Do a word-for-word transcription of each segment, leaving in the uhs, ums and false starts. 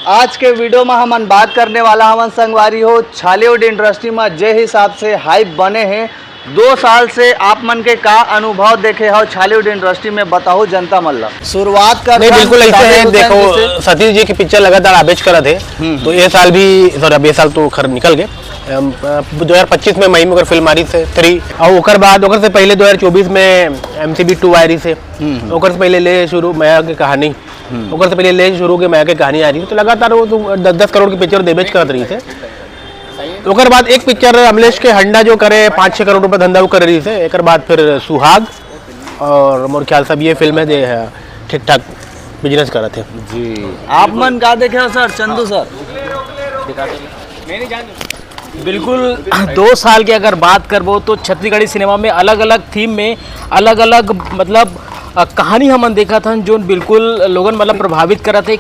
आज के वीडियो में हमन बात करने वाला हवन संगवारी हो, छॉलीवुड इंडस्ट्री में जे हिसाब से हाइप बने हे, दो साल से आप मन के का अनुभव देखे हो छॉलीवुड इंडस्ट्री में, बताओ जनता मन ला। शुरुआत कर नहीं, बिल्कुल ऐसे है। देखो, सतीश जी की पिक्चर लगातार आबेज करत है, हम्म। तो ये साल भी, सॉरी, अब ये साल तो खर निकल गए, अम, अ, दो हज़ार पच्चीस में मई में ओकर फिल्म आ रही है थ्री, और ओकर बाद, ओकर से पहले दो हज़ार चउबीस में एमसीबी टू आ रही है, हम्म। ओकर से पहले ले शुरू मया के कहानी, हम्म। ओकर से पहले ले शुरू के मया के कहानी आ रही है, तो लगातार वो तो दस दस करोड़ की पिक्चर देबेज करत रही है। ओकर बाद एक पिक्चर अमलेश के हंडा जो करे, पाँच छः करोड़ रुपए धंधा वो कर रही है। एकर बाद फिर सुहाग, और मोर ख्याल से अब ये फिल्म है जे है ठीक ठाक बिजनेस करत है। जी, आप मन का देखे हो सर, चंदू सर? बिल्कुल, दो साल के अगर बात करबो तो छत्तीसगढ़ी सिनेमा में अलग-अलग थीम में अलग-अलग मतलब अ, कहानी हमन देखत हन जोन बिल्कुल लोगन मतलब प्रभावित करत है।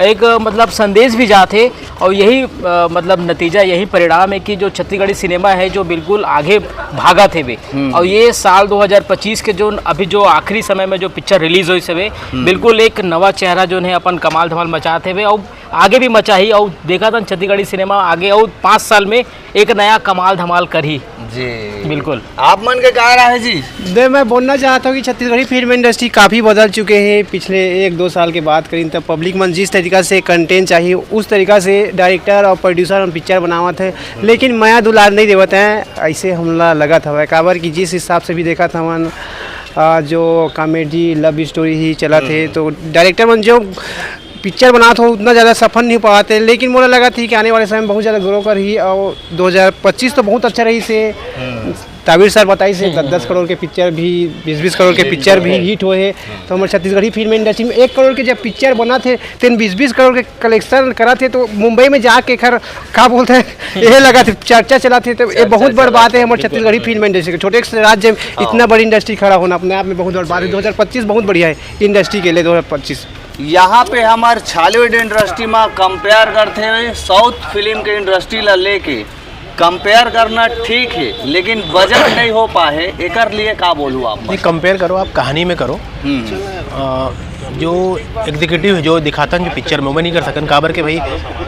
एक मतलब संदेश भी जात है और यही अ, मतलब नतीजा, यही परिणाम है कि जो छत्तीसगढ़ी सिनेमा है जो बिल्कुल आगे भागत हेवे। हम्म। और ये साल दो हज़ार पच्चीस के जो अभी जो आखिरी समय में जो पिक्चर रिलीज होइस हवे, हम्म। बिल्कुल एक नवा चेहरा जो है अपन कमाल धमाल मचात हेवे और आगे भी मचाही और देखत हन छत्तीसगढ़ी सिनेमा आगे और पाँच साल में एक नया कमाल धमाल करही। जी। बिल्कुल। आप मन के का राय है जी? दे, मैं बोलना चाहता हूँ कि छत्तीसगढ़ी फिल्म इंडस्ट्री काफ़ी बदल चुके हैं। पिछले एक दो साल के बात करें तब पब्लिक मन जिस तरीका से कंटेंट चाहिए उस तरीका से डायरेक्टर और प्रोड्यूसर हम पिक्चर बनावत है, लेकिन मया दुलार नहीं देवत हैं, ऐसे हमला लगत हवय। काबर कि जिस हिसाब से भी देखत हवन, आ, जो कॉमेडी लव स्टोरी ही चलत है, हम्म। तो डायरेक्टर मन जो पिक्चर बनात हो उतना ज़्यादा सफल नहीं पाते, लेकिन मोला लगा थी कि आने वाले समय में बहुत ज़्यादा ग्रो करही और दो हज़ार पच्चीस तो बहुत अच्छा रही से। हम्म। ताबिर सर बताई से दस दस करोड़ के पिक्चर भी, बीस बीस करोड़ के हिट पिक्चर हुए भी हैं। हिट हुए हैं। तो हमारे छत्तीसगढ़ी फिल्म इंडस्ट्री में एक करोड़ के जब पिक्चर बना थे, तेन बीस बीस करोड़ के कलेक्शन करा थे, तो मुंबई में जाके खर का बोलते हैं, ये लगा थे, चर्चा चला थे। तो ये चर्चा बहुत बड़ चला बात है थे, हमारे बिल्कुल। छत्तीसगढ़ी फिल्म इंडस्ट्री के, छोटे से राज्य में हाँ। इतना बड़ी इंडस्ट्री खड़ा होना अपने आप में बहुत बड़ बात है। जी। दो हज़ार पच्चीस बहुत बढ़िया है इंडस्ट्री के लिए, दो हज़ार पच्चीस। यहाँ पे हमार छॉलीवुड इंडस्ट्री में कंपेयर करते हुए साउथ फिल्म के इंडस्ट्री ला लेके कंपेयर करना ठीक है, लेकिन बजट नहीं हो पाए, एकर लिए का बोलू आप? नहीं, कंपेयर करो, आप कहानी में करो। हम्म। अ, जो एग्जीक्यूटिव है, जो दिखाता है, जो पिक्चर में, वो नहीं कर सकन, काबर के भाई,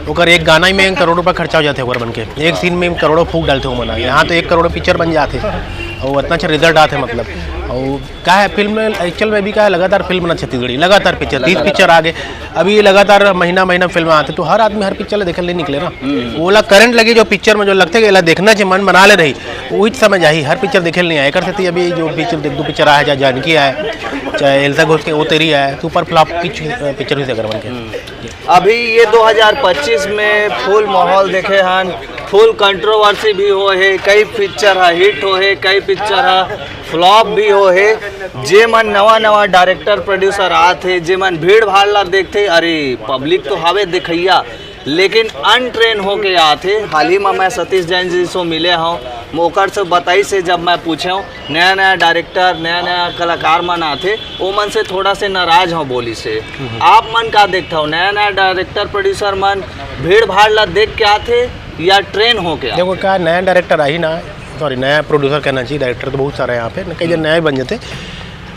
ओकर एक गाना ही में करोड़ रुपया खर्चा हो जाते हैं, ओकर बन के एक सीन में करोड़ों फूक डालते हो मना। यहाँ तो एक करोड़ पिक्चर बन जाते और उतना अच्छा रिजल्ट आते, मतलब। और का है, फिल्म में, एक्चुअल में भी का है, लगातार फिल्म बना छत्तीसगढ़ी, लगातार पिक्चर, तीस पिक्चर आ गए, अभी लगातार महीना महीना फिल्म आते, तो हर आदमी हर पिक्चर ला देखे ले निकले ना। हम्म। वो ला करंट लगी जो पिक्चर में जो लगते कि ला देखना चाहिए, मन बना ले रही, वही समय जाही, हर पिक्चर देखे ले नहीं आए कर सकती। अभी जो पिक्चर देख, दो पिक्चर आया, चाहे जानकी आया, चाहे एल्सा घोष के वो तेरी आया, सुपर फ्लॉप की पिक्चर हुई से अगर बन के। हम्म। अभी ये दो हज़ार पच्चीस में फुल माहौल देखे हन, फुल कंट्रोवर्सी भी हो है, कई पिक्चर है हिट हो है, कई पिक्चर है फ्लॉप भी हो है। जे मन नवा नवा डायरेक्टर प्रोड्यूसर आत हे, जे मन भीड़ भाड़ ला देखथे, अरे पब्लिक तो हावे देखइया, लेकिन अनट्रेन होके आत हे। हाल ही में मैं सतीश जैन जी से मिले हूँ, ओकर से बताई से जब मैं पूछे हूँ, नया नया डायरेक्टर, नया नया कलाकार मन आथे, ओ मन से थोड़ा से नाराज हो बोली से। हम्म। आप मन का देखथव, नया नया डायरेक्टर प्रोड्यूसर मन भीड़ भाड़ ला देख के आथे या ट्रेन होके आथे? देखो, का नया डायरेक्टर आही ना, सॉरी, नया प्रोड्यूसर कहना चाहिए, डायरेक्टर तो बहुत सारा है यहाँ पे, कई जन हम्म। नया ही बन जाते।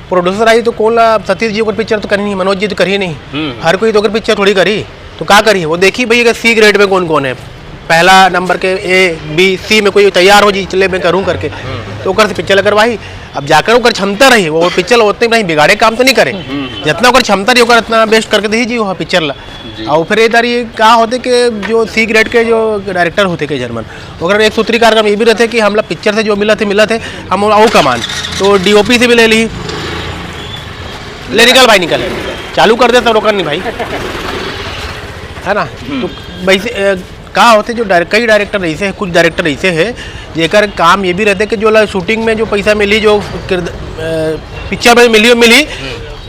प्रोड्यूसर आई तो कौन ला, सतीश जी ओकर पिक्चर तो करही नहीं, मनोज जी तो करही नहीं, हम्म। हर कोई तो ओकर पिक्चर थोड़ी करी, तो का करी? वो देखी भाई, अगर सी ग्रेड में कौन कौन है, पहला नंबर के ए, बी, सी में कोई तैयार हो जी, चले मैं करूँ करके, तो ओकर से पिक्चर ला करवाही। अब जाकर ओकर क्षमता रही, वो पिक्चर ला उतने नहीं बिगाड़े, काम तो नहीं करे, जितना ओकर क्षमता रही, ओकर इतना बेस्ट करके दही जी वो पिक्चर ला। जी। और फिर ये दारी का होते कि जो सी ग्रेड के जो डायरेक्टर होते के जर्मन, ओकर एक सूत्री कार्यक्रम ये भी रहते कि हमला पिक्चर से जो मिला थे, मिला थे, हम वो कमान, तो डीओपी से भी ले ली, ले निकल भाई, निकल, चालू कर दे तो रोकन नहीं भाई, है ना? तो वैसे, अ, का होते जो डायरे-, कई डायरेक्टर ऐसे हैं, कुछ डायरेक्टर ऐसे हैं जेकर काम ये भी रहते कि जो ला शूटिंग में जो पैसा मिली, जो किरद-, अ, पिक्चर में मिली, मिली,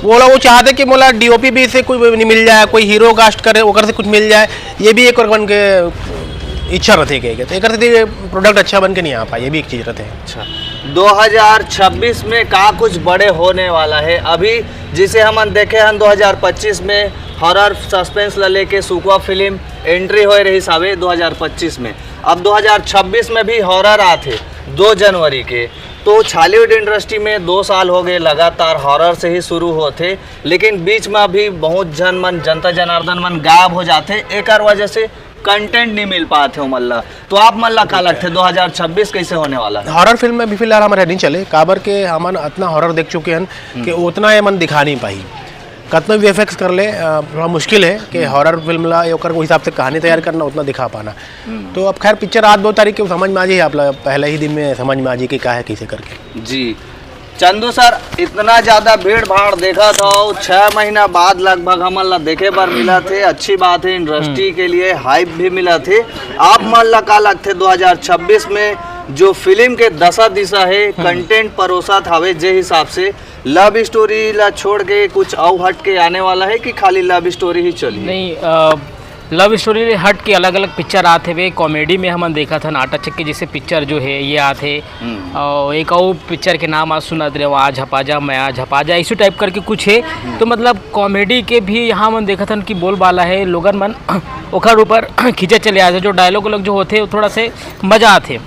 वो ला वो चाहते कि मोला डीओपी भी से कोई नहीं मिल जाए, कोई हीरो कास्ट करे, ओकर से कुछ मिल जाए, ये भी एक और बन के इच्छा रहते के, तो एकर से प्रोडक्ट अच्छा बन के नहीं आ पाए, ये भी एक चीज़ रहते हैं। अच्छा, दो हज़ार छब्बीस में का कुछ बड़े होने वाला है? अभी जिसे हमन देखे हन दो हज़ार पच्चीस में हॉरर सस्पेंस ला लेके सुकवा फिल्म एंट्री होए रही सावे दो हज़ार पच्चीस में, अब दो हज़ार छब्बीस में भी हॉरर आथे दो जनवरी के, तो छॉलीवुड इंडस्ट्री में दो साल हो गए लगातार हॉरर से ही शुरू होथे, लेकिन बीच में अभी बहुत झन मन, जनता जनार्दन मन गायब हो जाथे, एकर वजह से कंटेंट नहीं मिल पाथे ओमन ला। तो आप मन ला का लगथे, दो हज़ार छब्बीस कैसे होने वाला है? हॉरर फिल्म में भी फिलहाल हमारे नहीं चले, काबर के हमन इतना हॉरर देख चुके हैं कि उतना ये मन दिखा नहीं पाई। कतनो वीएफएक्स कर ले, अ, थोड़ा मुश्किल है कि हॉरर फिल्म ला ओकर को हिसाब से कहानी तैयार करना, उतना दिखा पाना। तो अब खैर, पिक्चर आज दो तारीख के समझ में आ जाए आप ला, पहले ही दिन में समझ में आ जाए कि का है, कैसे करके। जी चंदू सर, इतना ज्यादा भीड़ भाड़ देखा था, छह महीना बाद लगभग हमन ला देखे बर मिला थे। अच्छी बात है, इंडस्ट्री के लिए हाइप भी मिला थे। आप मन ला का लगथे, दो हज़ार छब्बीस में जो फिल्म के दशा दिशा है, कंटेंट परोसत हवे, जे हिसाब से लव स्टोरी ला छोड़ के कुछ अउ हट के आने वाला है कि खाली लव स्टोरी ही चली? नहीं, लव स्टोरी ले हट के अलग अलग पिक्चर आत हवे। कॉमेडी में हमन देखत हन आटा चक्की जैसे पिक्चर जो है ये आत है। और एक और पिक्चर के नाम आज सुनत रहे, आ झपा जा, मैं आ झपा जा, इसी टाइप करके कुछ है। तो मतलब कॉमेडी के भी यहाँ मन देखत हन कि बोलबाला है, लोगन मन ओकर ऊपर खींचे चले आते, जो डायलॉग वालॉग जो होते, वो थोड़ा से मजा आते।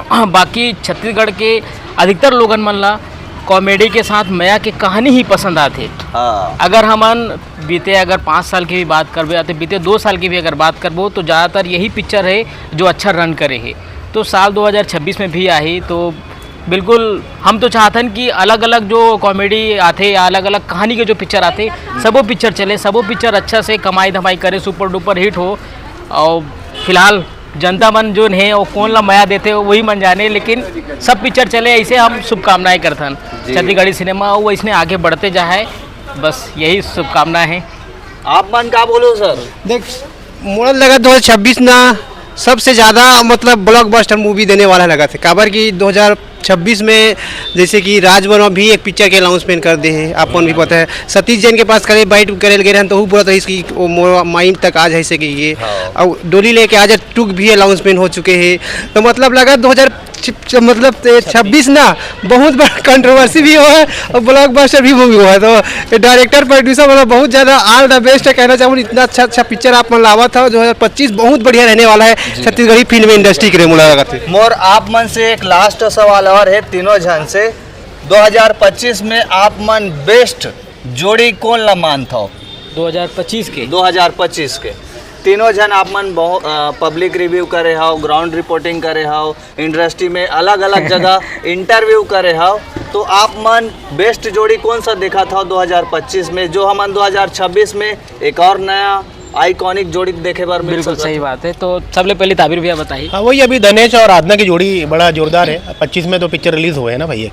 बाकी छत्तीसगढ़ के अधिकतर लोगन मन ला कॉमेडी के साथ मया के कहानी ही पसंद आथे। हाँ। अगर हमन बीते, अगर पाँच साल की भी बात करबे या तो बीते दो साल की भी अगर बात करबो, तो ज़्यादातर यही पिक्चर है जो अच्छा रन करे है। तो साल दो हज़ार छब्बीस में भी आही, तो बिल्कुल हम तो चाहतन कि अलग अलग जो कॉमेडी आथे या अलग अलग कहानी के जो पिक्चर आथे, सबो पिक्चर चले, सबो पिक्चर अच्छा से कमाई धमाई करे, सुपर डुपर हिट हो। और फिलहाल जनता मन जो है वो कौन ला मया देते, वही मन जाने, लेकिन सब पिक्चर चले, ऐसे हम शुभकामनाएं करथन। छत्तीसगढ़ी सिनेमा वो इसने आगे बढ़ते जाए, बस यही शुभकामनाएं हैं। आप मन का बोलो सर? देख, मोला लगा दो हज़ार छब्बीस ना सबसे ज्यादा, मतलब, ब्लॉकबस्टर मूवी देने वाला लगा थे, काबर कि दो हज़ार छब्बीस में जैसे कि राजवन भी एक पिक्चर के अनाउंसमेंट कर दे हैं, आप मन भी पता है। सतीश जैन के पास करे बाइट करे गए रहन, तो वो बोलत रहिस कि वो मोर माइंड तक आ जाए से कि ये, और डोली लेके आ जा टुक भी अनाउंसमेंट हो चुके हैं। तो मतलब लगा दो हज़ार छ-, छ-, मतलब, ए, छब्बीस ना बहुत बड़ा कंट्रोवर्सी भी हुआ है और ब्लॉकबस्टर भी मूवी हुआ है। तो डायरेक्टर प्रोड्यूसर वाला बहुत ज्यादा ऑल द बेस्ट है, कहना चाहूँ, इतना अच्छा अच्छा पिक्चर आप मन लावा था। दो हज़ार पच्चीस बहुत बढ़िया रहने वाला है छत्तीसगढ़ी फिल्म इंडस्ट्री के लिए मुलाकात है। मोर आप मन से एक लास्ट सवाल और है तीनों झन से, दो हज़ार पच्चीस में आप मन बेस्ट जोड़ी कौन ला मानथव? दो हज़ार पच्चीस के दो हज़ार पच्चीस के तीनों झन आप मन बहुत पब्लिक रिव्यू करे हव, ग्राउंड रिपोर्टिंग करे हव, इंडस्ट्री में अलग अलग जगह इंटरव्यू करे हव, तो आप मन बेस्ट जोड़ी कौन सा देखा था दो हज़ार पच्चीस में, जो हमन दो हज़ार छब्बीस में एक और नया आइकॉनिक जोड़ी देखे बर मिल बिल्कुल सकत सही हे? बात है। तो सबले पहले ताबिर भैया बताइए। हाँ, वही अभी धनेश और आराधना की जोड़ी बड़ा जोरदार है। पच्चीस में तो पिक्चर रिलीज हुए है ना भैया,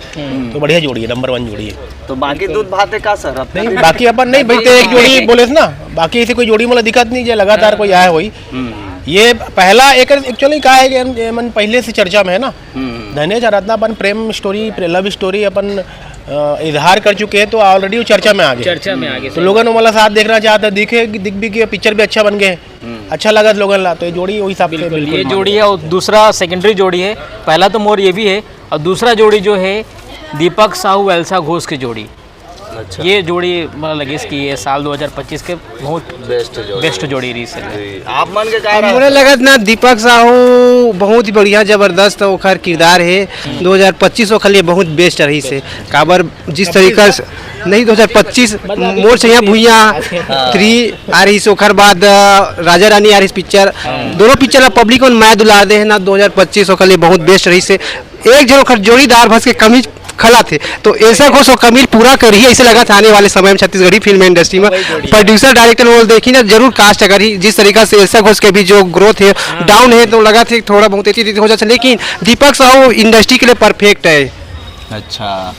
तो बढ़िया जोड़ी है, नंबर वन जोड़ी है। तो बाकी दूध भाते का सर, अब नहीं, बाकी अपन नहीं भाई, तो एक जोड़ी बोले ना, बाकी ऐसी कोई जोड़ी मोला दिखत नहीं जो लगातार कोई आया होई। ये पहला एक एक्चुअली का है कि हम, ये मन पहले से चर्चा में है ना, धनेश आराधना अपन प्रेम स्टोरी, लव स्टोरी अपन अ, इजहार कर चुके हैं, तो ऑलरेडी वो चर्चा में आ गए। चर्चा में आगे तो लोगन मोला साथ देखना चाहते हैं, दिखे दिख भी कि पिक्चर भी अच्छा बन गए, अच्छा लगा लोगन ला, तो ये जोड़ी वही हिसाब से बिल्कुल, बिल्कुल ये मान जोड़ी गए। है और दूसरा सेकेंडरी जोड़ी है। पहला तो मोर ये भी है और दूसरा जोड़ी जो है दीपक साहू एल्सा घोष की जोड़ी। अच्छा। ये जोड़ी मतलब लगे कि ये साल दो हज़ार पच्चीस के बहुत बेस्ट जोड़ी। बेस्ट जोड़ी रही है। जी, आप मन के का अब रहा? मोला लगत ना दीपक साहू बहुत ही बढ़िया जबरदस्त ओखर किरदार है। दो हज़ार पच्चीस ओखर लिए बहुत बेस्ट रही से, काबर जिस तरीका से नहीं, दो हज़ार पच्चीस मोर सैया भुइया थ्री आ रही से, ओखर बाद अ, राजा रानी आ रही पिक्चर, दोनों पिक्चर ला पब्लिक मन मया दुलार दे है ना। दो हज़ार पच्चीस ओखर लिए बहुत बेस्ट रही से। एक जन ओखर जोड़ीदार भस के कमी खला थे, तो एल्सा घोष वो कमी पूरा करही ऐसे लगा था आने वाले समय में छत्तीसगढ़ी फिल्म इंडस्ट्री में। प्रोड्यूसर डायरेक्टर वो देखी ना जरूर कास्ट अगर ही जिस तरीका से एल्सा घोष के भी जो ग्रोथ है डाउन है, तो लगा थे थोड़ा बहुत ऐसी हो जाता, लेकिन दीपक साहू इंडस्ट्री के लिए परफेक्ट है। अच्छा,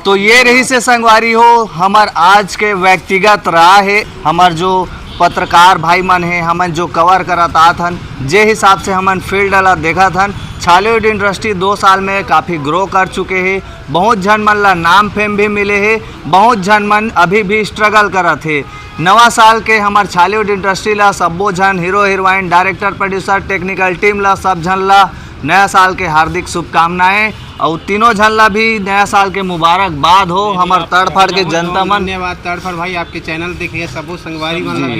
तो ये रही से संगवारी हो हमर आज के व्यक्तिगत राय है, हमर जो पत्रकार भाई मन है, हमन जो कवर करत आत हन, जे हिसाब से हमन फील्ड ला देखत हन, छॉलीवुड इंडस्ट्री दो साल में काफ़ी ग्रो कर चुके है। बहुत झन मन ला नाम फेम भी मिले है, बहुत झन मन अभी भी स्ट्रगल करत है। नवा साल के हमर छॉलीवुड इंडस्ट्री ला सब्बो झन hero heroine, director, producer, technical team ला, सब झन ला नया साल के हार्दिक शुभकामनाएं। और तीनों झन ला भी नया साल के मुबारकबाद हो। हमर तड़फड़ के जनता मन धन्यवाद तड़फड़ भाई, आपके चैनल देखे सबो संगवारी मन ला भी।